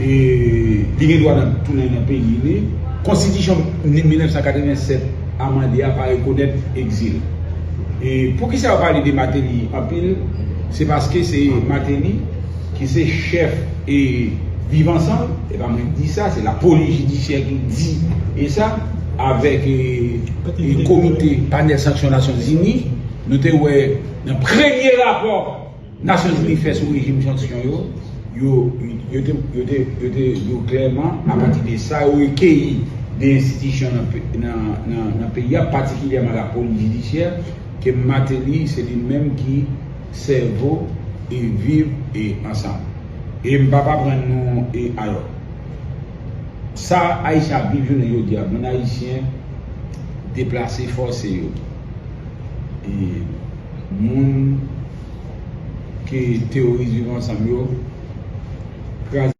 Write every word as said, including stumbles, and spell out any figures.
E li gen dwa nan tounen nan peyi li. Konstitisyon mil nèf san katreven sèt amande a pa rekonèt egzil. E poukisa yo pale de Martelly anpil? Se paske se Martelly ki se chèf e Viv Ansanm, e pa mwen ki di sa, se lapolis jidisyè ki di e sa, avèk e, e komite panèl sanksyon Nasyonzini, nou te wè nan premye rapò Nasyonzini fè sou rejim sanksyon yo, yo, yo te, yo te, yo te di w klèman, apati de sa yo rekeyi de enstitisyon nan, pe- nan, nan, nan peyi a, patikilyèman lapolis jidisyè, ke Martelly se li menm ki sèvo e Viv e Ansanm. E m p ap aprann nou, e alò, sa Ayisyen ap viv jounen jodi a, moun Ayisyen deplase fòse yo. E moun ki teyorize Viv Ansanm yo kraze